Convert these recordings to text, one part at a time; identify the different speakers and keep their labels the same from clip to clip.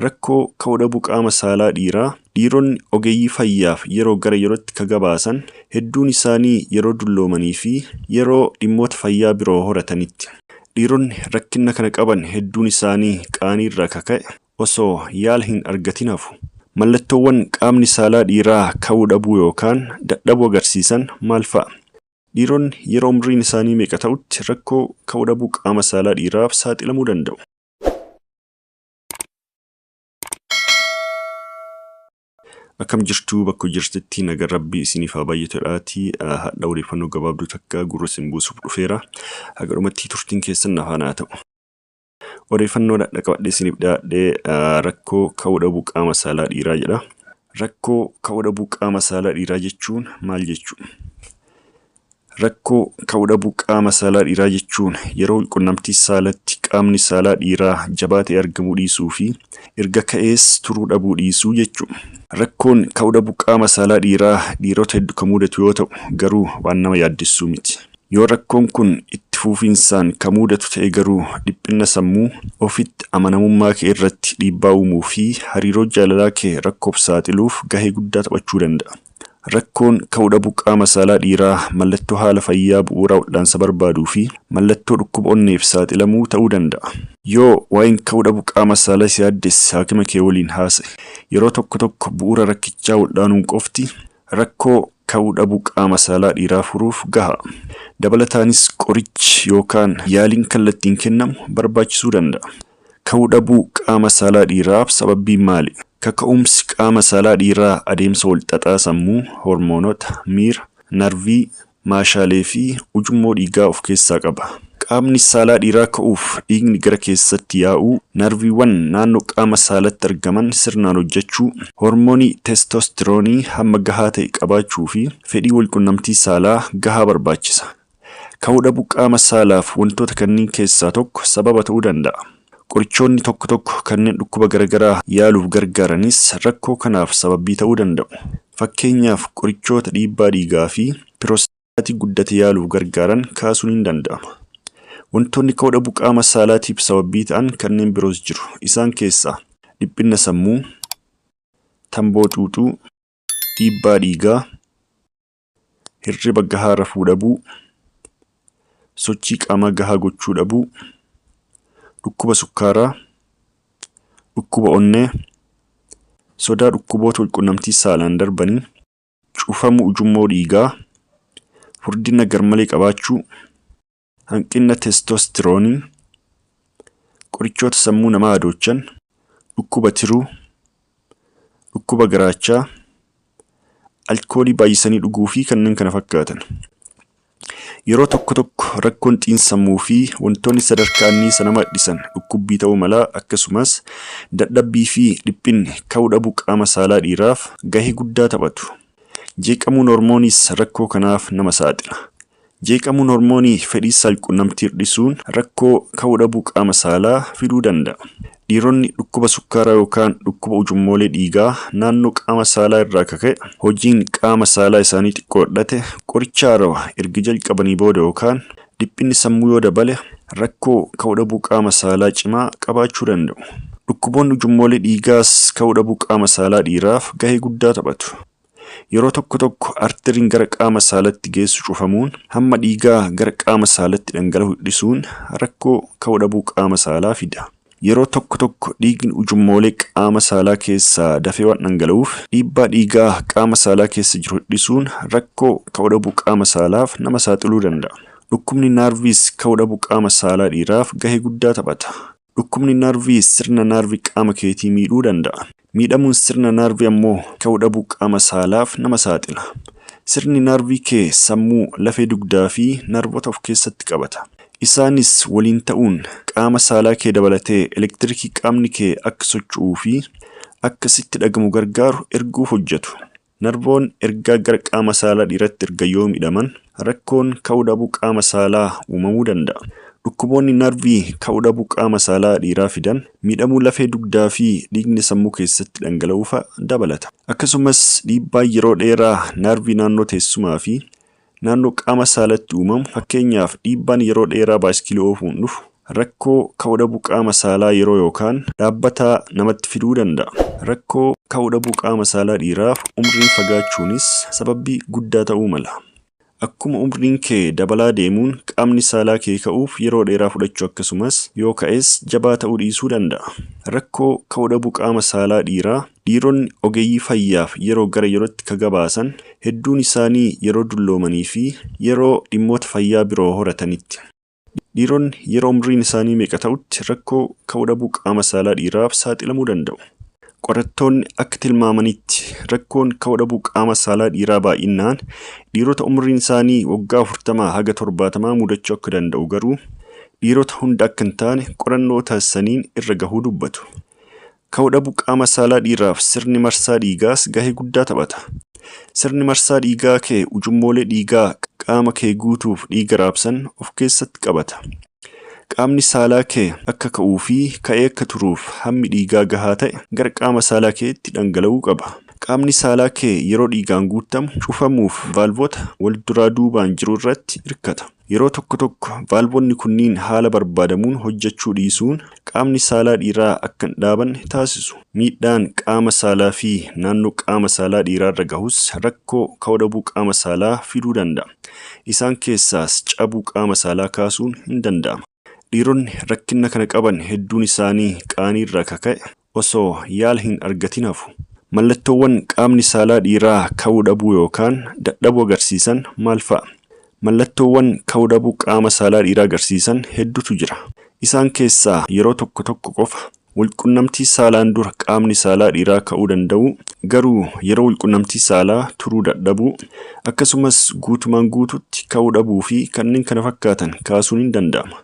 Speaker 1: Rakkoo ka'uu dhabuu qaama saalaa dhiiraa dhiironni ogeeyyii fayyaaf yeroo gara yerootti ka gabaasan hedduun isaanii yeroo dulloomanii fi yeroo dhimmoota fayyaa biroo horatanitti. Dhiironni rakkina kana qaban hedduun isaanii qaanii irraa kaka'e osoo yaala hin argatin hafu. Mallattoowwan qaamni saalaa dhiiraa ka'uu dhabuu yookaan dadhabuu agarsiisan maal fa'a? Dhiironni yeroo umriin isaanii meeqa ta'utti rakkoo ka'uu dhabuu qaama saalaa dhiiraaf saaxilamuu danda'u? Akkam jirtu bakka jirtutti nagaan rabbii isiniif haa baay'atudhaatii hadha odeeffannoo gabaabduu takka gurra isin buusuuf dhufeera. Haga dhumatti turtiin keessan na faana haa ta'u. Odeeffannoo dhadha qabadhee isiniif dhiyaadhee rakkoo ka'uu dhabuu qaama saalaa dhiiraa jedha. Rakkoo ka'uu dhabuu qaama saalaa dhiiraa jechuun maal jechuudha? Rakkoo ka'uu dhabuu qaama saalaa dhiiraa jechuun yeroo walqunnamtii saalatti qaamni saalaa dhiiraa jabaa ta'ee argamuu dhiisuu fi erga ka'ees turuu dhabuu dhiisuu jechuudha. Rakkoon ka'uu dhabuu qaama saalaa dhiiraa dhiirota hedduu kan mudatu yoo ta'u garuu waan nama yaaddessuu miti. Yoo rakkoon kun itti fufiinsaan kan mudatu ta'e garuu dhiphinna sammuu, ofitti amanamummaa kee irratti dhiibbaa uumuu fi hariiroo jaalalaa kee rakkoof saaxiluuf gahee guddaa taphachuu danda'a. Rakkoon ka'uu dhabuu qaama saalaa dhiiraa mallattoo haala fayyaa bu'uuraa wal'aansa barbaaduu fi mallattoo dhukkuba onneef saaxilamuu ta'uu danda'a. Yoo waa'een ka'uu dhabuu qaama saalaa si yaaddesse haakima kee waliin haasa'i. Yeroo tokko tokko bu'uura rakkichaa wal'aanuun qofti rakkoo ka'uu dhabuu qaama saalaa dhiiraa furuuf gaha. Dabalataanis qorichi yookaan yaaliin kallattiin kennamu barbaachisuu danda'a. Ka'uu dhabuu qaama saalaa dhiiraaf sababbiin maali? Kaka'umsi qaama saalaa dhiiraa adeemsa walxaxaa sammuu, hormoonota, miira, narvii, maashaalee fi ujummoo dhiigaa of keessaa qaba. Qaamni saalaa dhiiraa ka'uuf dhiigni gara keessatti yaa'uu, narviiwwan naannoo qaama saalatti argaman sirnaan hojjechuu, hormoonii testostiroonii hamma gahaa ta'e qabaachuu fi fedhii walqunnamtii saalaa gahaa barbaachisa. Ka'uu dhabuu qaama saalaaf wantoota kanneen keessaa tokko sababa ta'uu danda'a. Qorichoonni tokko tokko kanneen dhukkuba garaagaraa yaaluuf gargaaranis rakkoo kanaaf sababii ta'uu danda'u. Fakkeenyaaf qorichoota dhiibbaa dhiigaa fi pirostaatii guddate yaaluuf gargaaran kaasuun ni danda'ama. Wantoonni ka'uu dhabuu qaama saalaatiif sababii ta'an kanneen biroos jiru. Isaan keessaa dhiphinna sammuu, tamboo xuuxuu, dhiibbaa dhiigaa, hirriba gahaa rafuu dhabuu, sochii qaamaa gahaa gochuu dhabuu, dhukkuba sukkaaraa, dhukkuba onnee, sodaa dhukkuboota walqunnamtii saalaan darbanii, cufamuu ujummoo dhiigaa, furdina garmalee qabaachuu, hanqina testostiroonii, qorichoota sammuu namaa adoochan, dhukkuba tiruu, dhukkuba garaachaa, alkoolii baay'isanii dhuguu fi kanneen kana fakkaatan. Yeroo tokko tokko rakkoon xiinsammuu fi wantoonni sadarkaa anniisa nama hir'isan dhukkubbii ta'uu mala akkasumas dadhabbii fi dhiphinni ka'uu dhabuu qaama saalaa dhiiraaf gahee guddaa taphatu. Jeeqamuun hormooniis rakkoo kanaaf nama saaxila. Jeeqamuun hormoonii fedhii saalqunnamtii hir'isuun rakkoo ka'uu dhabuu qaama saalaa fiduu danda'a. Dhiironni dhukkuba sukkaaraa yookaan dhukkuba ujummoolee dhiigaa naannoo qaama saalaa irraa kaka'e hojiin qaama saalaa isaanii xiqqoo hir'ate qoricha haarawa erga jalqabanii booda yookaan dhiphinni sammuu yoo dabale rakkoo ka'uu dhabuu qaama saalaa cimaa qabaachuu danda'u. Dhukkuboonni ujummoolee dhiigaas ka'uu dhabuu qaama saalaa dhiiraaf gahee guddaa taphatu. Yeroo tokko tokko arteriin gara qaama saalatti geessu cufamuun hamma dhiigaa gara qaama saalatti dhangala'u hir'isuun rakkoo ka'uu dhabuu qaama saalaa fida. Yeroo tokko tokko dhiigni ujummoolee qaama saalaa keessaa dafee waan dhangala'uuf dhiibbaa dhiigaa qaama saalaa keessa jiru hir'isuun rakkoo ka'uu dhabuu qaama saalaaf nama saaxiluu danda'a. Dhukkubni naarviis ka'uu dhabuu qaama saalaa dhiiraaf gahee guddaa taphata. Dhukkubni naarvii sirna naarvii qaama keetii miidhuu danda'a. Miidhamuun sirna naarvii ammoo ka'uu dhabuu qaama saalaaf nama saaxila. Sirni naarvii kee sammuu, lafee dugdaa fi naarvota of keessatti qabata. Isaanis waliin ta'uun qaama saalaa kee dabalatee elektirikii qaamni kee akka socho'uu fi akka sitti dhagamu gargaaru erguuf hojjetu. Narvoon ergaa gara qaama saalaa dhiiratti erga yoo miidhaman rakkoon ka'uu dhabuu qaama saalaa uumamuu danda'a. Dhukkuboonni narvii ka'uu dhabuu qaama saalaa dhiiraa fidan miidhamuu lafee dugdaa fi dhiigni sammuu keessatti dhangala'uu fa'a dabalata. Akkasumas dhiibbaan yeroo dheeraa narvii naannoo teessumaa fi naannoo qaama saalatti uumamu fakkeenyaaf dhiibbaan yeroo dheeraa baayiskilii oofuun dhufu Rakkoo ka'uu dhabuu qaama saalaa yeroo yookaan dhaabbataa namatti fiduu danda'a. Rakkoo ka'uu dhabuu qaama saalaa dhiiraaf umriin fagaachuunis sababbii guddaa ta'uu mala. Akkuma umriin kee dabalaa deemuun qaamni saalaa kee ka'uuf yeroo dheeraa fudhachuu akkasumas yoo ka'es jabaa ta'uu dhiisuu danda'a. Rakkoo ka'uu dhabuu qaama saalaa dhiiraa dhiironni ogeeyyii fayyaaf yeroo gara yerootti ka gabaasan hedduun isaanii yeroo dulloomanii fi yeroo dhimmoota fayyaa biroo horatanitti. Dhiironni yeroo umriin isaanii meeqa ta'utti rakkoo ka'uu dhabuu qaama saalaa dhiiraaf saaxilamuu danda'u. Qorattoonni akka tilmaamanitti rakkoon ka'uu dhabuu qaama saalaa dhiiraa baay'inaan dhiirota umriin isaanii waggaa 40 haga 70 mudachuu akka danda'u garuu dhiirota hunda akka hin taane qorannoo taasisaniin irra gahuu dubbatu. Ka'uu dhabuu qaama saalaa dhiiraaf sirni marsaa dhiigaas gahee guddaa taphata. Sirni marsaa dhiigaa kee ujummoolee dhiigaa qaama kee guutuuf dhiiga raabsan of keessatti qabata. Qaamni saalaa kee akka ka'uu fi ka'ee akka turuuf hammi dhiigaa gahaa ta'e gara qaama saalaa keetti dhangala'uu qaba. Qaamni saalaa kee yeroo dhiigaan guutamu cufamuuf vaalvota wal duraa duubaan jiru irratti hirkata. Yeroo tokko tokko vaalvonni kunniin haala barbaadamuun hojjechuu dhiisuun qaamni saalaa dhiiraa akka hin dhaabanne taasisu. Miidhaan qaama saalaa fi naannoo qaama saalaa dhiiraarra gahus rakkoo ka'uu dhabuu qaama saalaa fiduu danda'a. Isaan keessaas cabuu qaama saalaa kaasuun hin danda'ama. Dhiironni rakkina kana qaban hedduun isaanii qaaniirraa kaka'e osoo yaala hin argatin hafu. Mallattoowwan qaamni saalaa dhiiraa ka'uu dhabuu yookaan dadhabuu agarsiisan maal fa'a? Mallattoowwan ka'uu dhabuu qaama saalaa dhiiraa agarsiisan hedduutu jira. Isaan keessaa yeroo tokko tokko qofa walqunnamtii saalaan dura qaamni saalaa dhiiraa ka'uu danda'u, garuu yeroo walqunnamtii saalaa turuu dadhabuu, akkasumas guutumaan guututti ka'uu dhabuu fi kanneen kana fakkaatan kaasuun hin danda'ama.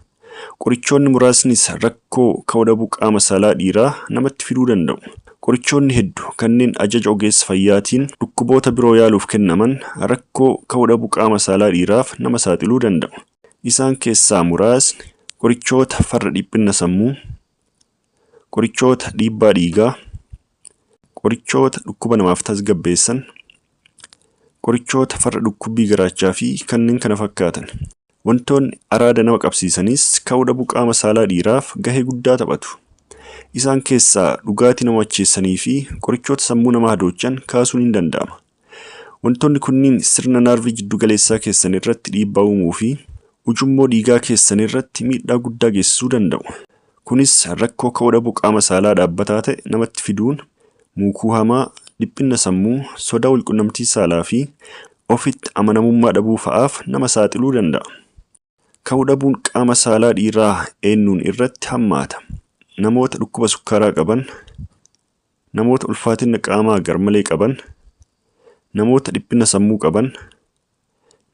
Speaker 1: Qorichoonni muraasnis rakkoo ka'uu dhabuu qaama saalaa dhiiraa namatti fiduu danda'u. Qorichoonni hedduu kanneen ajaja ogeessa fayyaatiin dhukkuboota biroo yaaluuf kennaman rakkoo ka'uu dhabuu qaama saalaa dhiiraaf nama saaxiluu danda'u. Isaan keessaa muraasni qorichoota farra dhiphina sammuu, qorichoota dhiibbaa dhiigaa, qorichoota dhukkuba namaaf tasgabbeessan, qorichoota farra dhukkubbii garaachaa fi kanneen kana fakkaatan. Wantoonni araada nama qabsiisanis ka'uu dhabuu qaama saalaa dhiiraaf gahee guddaa taphatu. Isaan keessaa dhugaatii nama macheessanii fi qorichoota sammuu nama hadoochan kaasuun hin danda'ama. Wantoonni kunniin sirna naarvii jiddu galeessaa keessan irratti dhiibbaa uumuu fi ujummoo dhiigaa keessan irratti miidhaa guddaa geessisuu danda'u. Kunis rakkoo ka'uu dhabuu qaama saalaa dhaabbataa ta'e namatti fiduun muukuu hamaa, dhiphina sammuu, sodaa walqunnamtii saalaa fi ofitti amanamummaa dhabuu fa'aaf nama saaxiluu danda'a. Ka'uu dhabuun qaama saalaa dhiiraa eenyuun irratti hammaata? Namoota dhukkuba sukkaaraa qaban, namoota ulfaatina qaamaa garmalee qaban, namoota dhiphina sammuu qaban,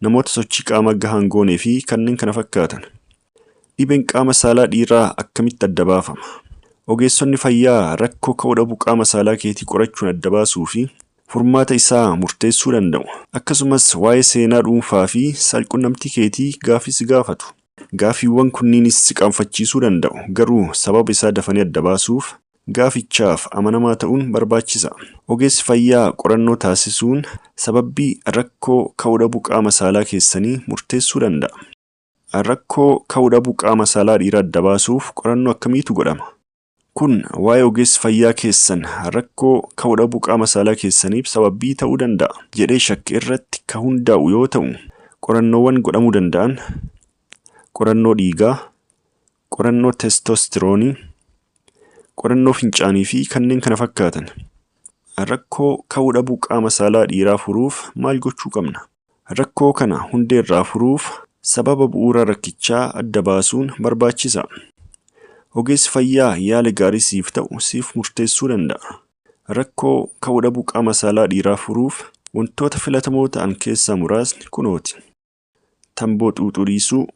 Speaker 1: namoota sochii qaamaa gahaa hin goonee fi kanneen kana fakkaatan. Dhibeen qaama saalaa dhiiraa akkamitti adda baafama? Ogeessonni fayyaa rakkoo ka'uu dhabuu qaama saalaa keetii qorachuun adda baasuu fi furmaata isaa murteessuu danda'u. Akkasumas waa'ee seenaa dhuunfaa fi saalqunnamtii keetii gaafii si gaafatu. Gaafiiwwan kunniinis si qaanfachiisuu danda'u. Garuu sababa isaa dafanii adda baasuuf gaafichaaf amanamaa ta'uun barbaachisa. Ogeessi fayyaa qorannoo taasisuun sababbii rakkoo ka'uu dhabuu qaama saalaa keessanii murteessuu danda'a. Rakkoo ka'uu dhabuu qaama saalaa dhiiraa adda baasuuf qorannoo akkamiitu godhama? Kun waa'ee ogeessi fayyaa keessan rakkoo ka'uu dhabuu qaama saalaa keessaniif sababbii ta'uu danda'a jedhee shakke irratti ka hundaa'u yoo ta'u, qorannoowwan godhamuu danda'an qorannoo dhiigaa, qorannoo testostiroonii, qorannoo fincaanii fi kanneen kana fakkaatan. Rakkoo ka'uu dhabuu qaama saalaa dhiiraa furuuf maal gochuu qabna? Rakkoo kana hundeerraa furuuf sababa bu'uura rakkichaa adda baasuun barbaachisa. Ogeessi fayyaa yaala gaarii siif ta'u siif murteessuu danda'a. Rakkoo ka'uu dhabuu qaama saalaa dhiiraa furuuf wantoota filatamoo ta'an keessaa muraasni kunooti. Tamboo xuuxuu dhiisuu,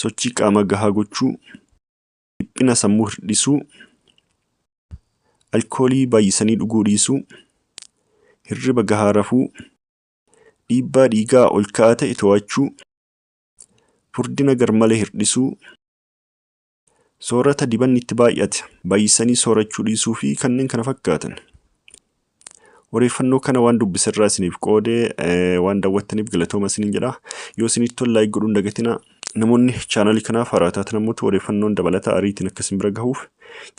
Speaker 1: sochii qaamaa gahaa gochuu, dhiphina sammuu hir'isuu, alkoolii baay'isanii dhuguu dhiisuu, hirriba gahaa rafuu, dhiibbaa dhiigaa ol ka'aa ta'e to'achuu, furdina garmalee hir'isuu, soorata dibanni itti baay'ate baay'isanii soorachuu dhiisuu fi kanneen kana fakkaatan. Odeeffannoo kana waan dubbisarraa isiniif qoodee waan daawwattaniif galatooma isiniin jedha. Yoo isinitti tole like godhuun dagatinaa. Namoonni chaanalii kanaaf haaraa taatan ammoo odeeffannoon dabalataa ariitiin akka isin bira gahuuf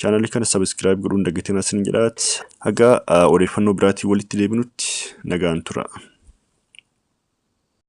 Speaker 1: chaanalii kana subscribe godhuun dagatinaa isin jedhaat. Haga odeeffannoo biraatiin walitti deebinutti nagaan tura.